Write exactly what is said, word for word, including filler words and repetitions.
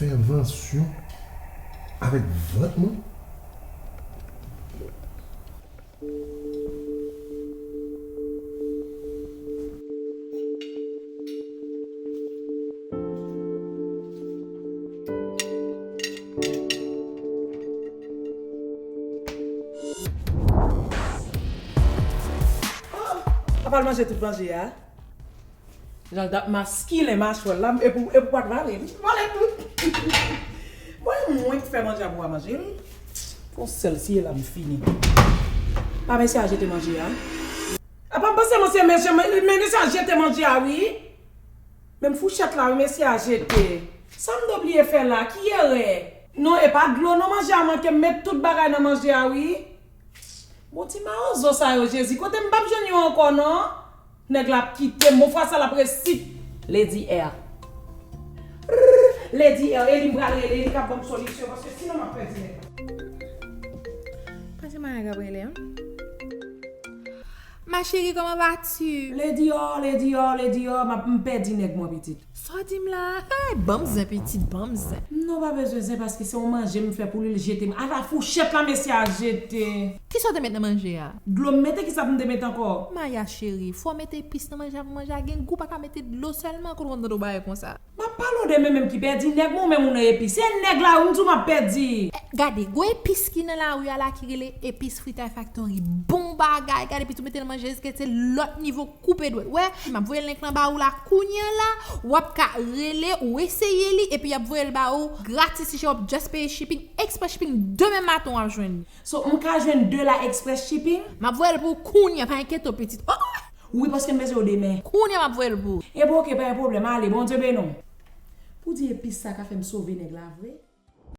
Entèvansyon avèk vant mwen. Papa l manje tout manje a. Jan l t ap maskilen machwè l la, epi, epi w pa t vale li. Vale tout. Bon, e mwen k fè manje a pou w pa manje l. Fon sèl siye la m fini. Pa mesye a jete manje a. Apa m panse mwen se mesye, men, men mesye a jete manje a wi. Menm fouchèt la wi mesye a jete. Sa m te bliye fè la, ki erè? Non, e pa dlo non manje a manke, m met tout bagay nan manje a wi. Bon ti mawozo sa yo Jezi, kote m p ap jwenn yo ankò non? Nèg la ap kite m, bon fwa sa l ap resi. Lady R. Lady R, e li m pral rele, e li k ap ban m solisyon, paske sinon m ap pèdi nèg la. Panse Maya k ap rele an. Ma chérie, comment vas-tu? Lady R, Lady R, Lady R, m ap, m pèdi nèg mwen pitit. Sa w di m la? Hey, ban m zen pitit, ban m zen. Non, pa bezwen zen paske se yon manje m fè pou li, l jete m. Ala fouchèt la mesye a jete. Kisa w te met nan manje a? Dlo m mete, kisa pou m te mete ankò? Maya cheri, fò w mete epis nan manje a pou manje a gen gou, pa ka mete dlo sèlman, kote w konn tande w bagay konsa? M ap pale w de men menm ki pèdi nèg mwen, ou menm ou nan epis. Se nèg la wi m di w m ap pèdi. Eh, gade, gwo epis ki nan lari a la ki rele epis Fritay Factory. Bon bagay, gade pitit ou mete nan manje, se lòt nivo. Koupe dwèt. Wè, m ap voye link lan ba ou la kounye a la, w ap ka rele ou eseye li, epi y ap voye l ba ou gratis, li chè, w ap just peye shipping, express shipping, demen maten w ap jwenn li. So, m ka jwenn de la express shipping? M ap voye l pou ou kounye a, pa enkyete w pitit. Oh, oh! Wi, paske m bezwen w demen. Kounye a m ap voye l pou ou. Ebyen, oke, pa gen pwoblèm, ale, Bondye beni w. Pou di epis sa ka fè m sove nèg la vre?